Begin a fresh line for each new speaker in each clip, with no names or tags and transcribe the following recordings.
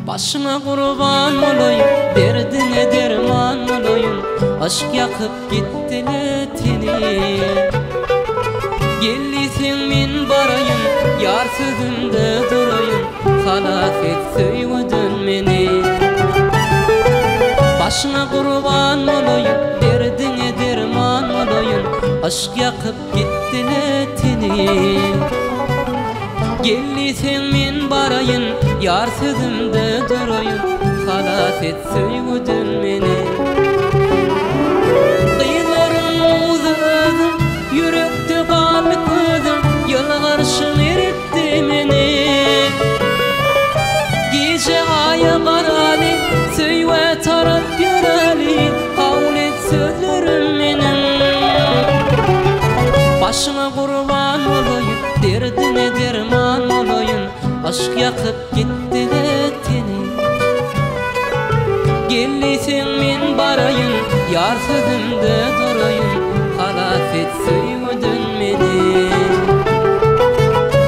Başyňa gurban bolaýyn, derdiňe derman bolaýyn, Yşk ýakyp gitdi-le teni. Gel diýseň men baraýyn, ýar sözümde duraýyn, Halas et söýgüden meni. Başyňa gurban bolaýyn, derdiňe derman bolaýyn, Yşk ýakyp gitdi-le teni. Gel diýseň men baraýyn, ýar sözümde duraýyn, Halas et söýgüden meni. Gyzlaryň muzy özüň, ýürekde galdy közüň, Ýylgyrşyň eritdi meni. Gije aýa garaly, söýgä tarap ýöräli, Kabul et sözlerim meniň. Başyňa gurban bolaýyn, derdiňe derman bolaýyn, Yşk ýakyp gitdi-le teni. Gel diýseň men baraýyn, ýar sözümde duraýyn, Halas et söýgüden meni.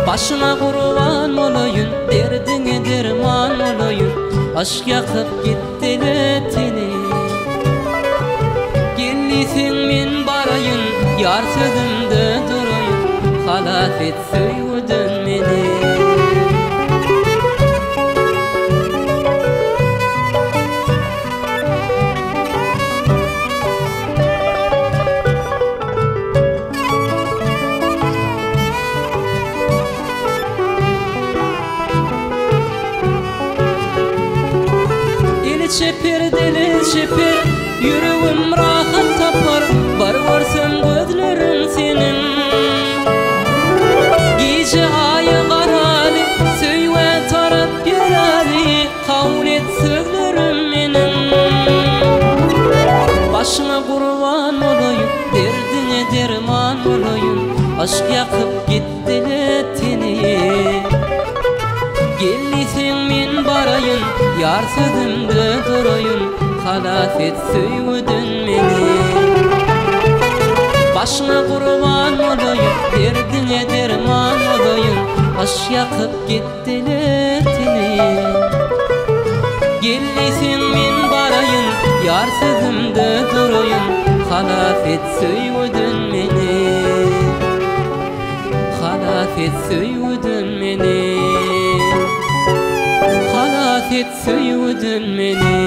Başyňa gurban bolaýyn, derdiňe derman bolaýyn, Yşk ýakyp gitdi-le teni. Gel diýseň men baraýyn, ýar sözümde duraýyn, Halas et söýgüden meni. Eli çeper, dili çeper, Ýüregim rahat tapar, Bar görsem gözleriň seniň. Gije aýa garaly, Söýgä tarap ýöräli, Kabul et sözlerim meniň. Başyňa gurban bolaýyn, Derdiňe derman bolaýyn, Yşk ýakyp gitdi-le teni. Gel diýseň men baraýyn, Ýar sözümde duraýyn, Halas et söýgüden meni. Başyňa gurban bolaýyn, Derdiňe derman bolaýyn, Yşk ýakyp gitdi-le teni. Gel diýseň men baraýyn, Ýar sözümde duraýyn, Halas et söýgüden meni. Halas et söýgüden meni. Halas et söýgüden meni.